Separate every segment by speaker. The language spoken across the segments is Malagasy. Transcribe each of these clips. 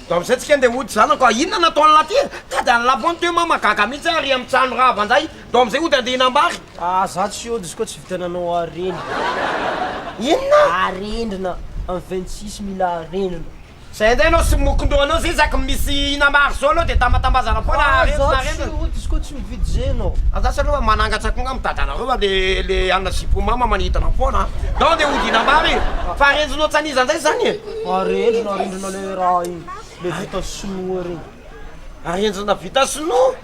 Speaker 1: Dao amizay tsika ndeha hody zanako a! Inona nataon'lah ty e? Tady an'lah foana teo mama gaga mihitsy aho ary amin'ny trano rava ndray. Dao amizay hody andeha hinam-bary.
Speaker 2: Ah za tsy hody izy koa tsy vitananao arendrina.
Speaker 1: Inona?
Speaker 2: Arendrina, amin'ny 26 mila arendrina.
Speaker 1: Zay ndray anao sy mokon-dohanao zay isaky ny misy hinam-bary zao anao de tambatambazana foana
Speaker 2: Ah
Speaker 1: arendrina
Speaker 2: za tsy
Speaker 1: arendrina.
Speaker 2: hody izy koa tsy mividy zay anao.
Speaker 1: Andraso aloha manangatra koa ngamba dadanareo fa le le anona zipo mama manidina foana a. Ndao andeha hody hinam-bary e! Fa arendrina ohatran'iza ndray zany e?
Speaker 2: Arendrina arendrina le raha igny, le vita sinoa regny.
Speaker 1: Arendrina vita sinoa?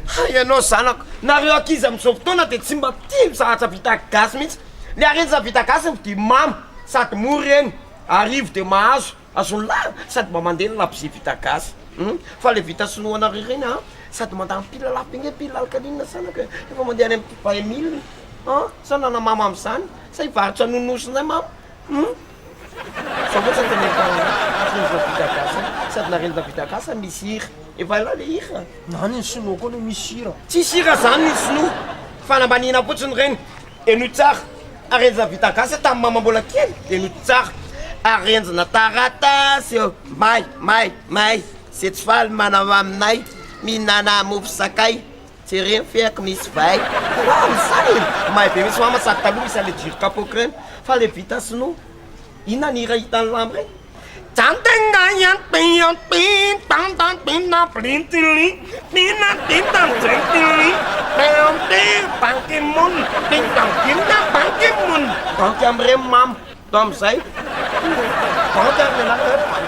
Speaker 1: Hay ianao zanako, nareo ankizy amin'izao fotoana de tsy mba tia zavatra vita gasy mihitsy. Le arendrina vita gasy no dia mamy sady mora ireny, arivo de mahazo. Azon'ny lahy sady mba mandeha ny labozia vita gasy hum fa le vita sinoa anareo ireny an sady mandany pile lafo be nge pile alcaline zanako e efa mandeha any amin'ny vingt mille an sa nanamama amin'izany sa hivarotra nonos indray mama hum zao fotsiny teneniko anao arendrina vita gasy sady narendrina vita gasy misy hira efa hainao le hira.
Speaker 2: Na ny sinoa koa le misy hira.
Speaker 1: Tsisy hira zany ny sinoa fanambaniana fotsiny ireny. Henoy tsara, arendrina vita gasy tamin'ny mama mbola kely, henoy tsara, arendrina taratasy ô, may, may, may, ze tsy faly manao aminay, mihinana mofo sakay, jereo ny feako misy vay, ah izany e, may be mihitsy mama sady taloha misy anle jiro kapoaka ireny, fa le vita sinoa, inona ny hira hitan'i lambo ireny? Banky amin'ireny mamo, to amin'izay banky ary ny anarany hoe banky.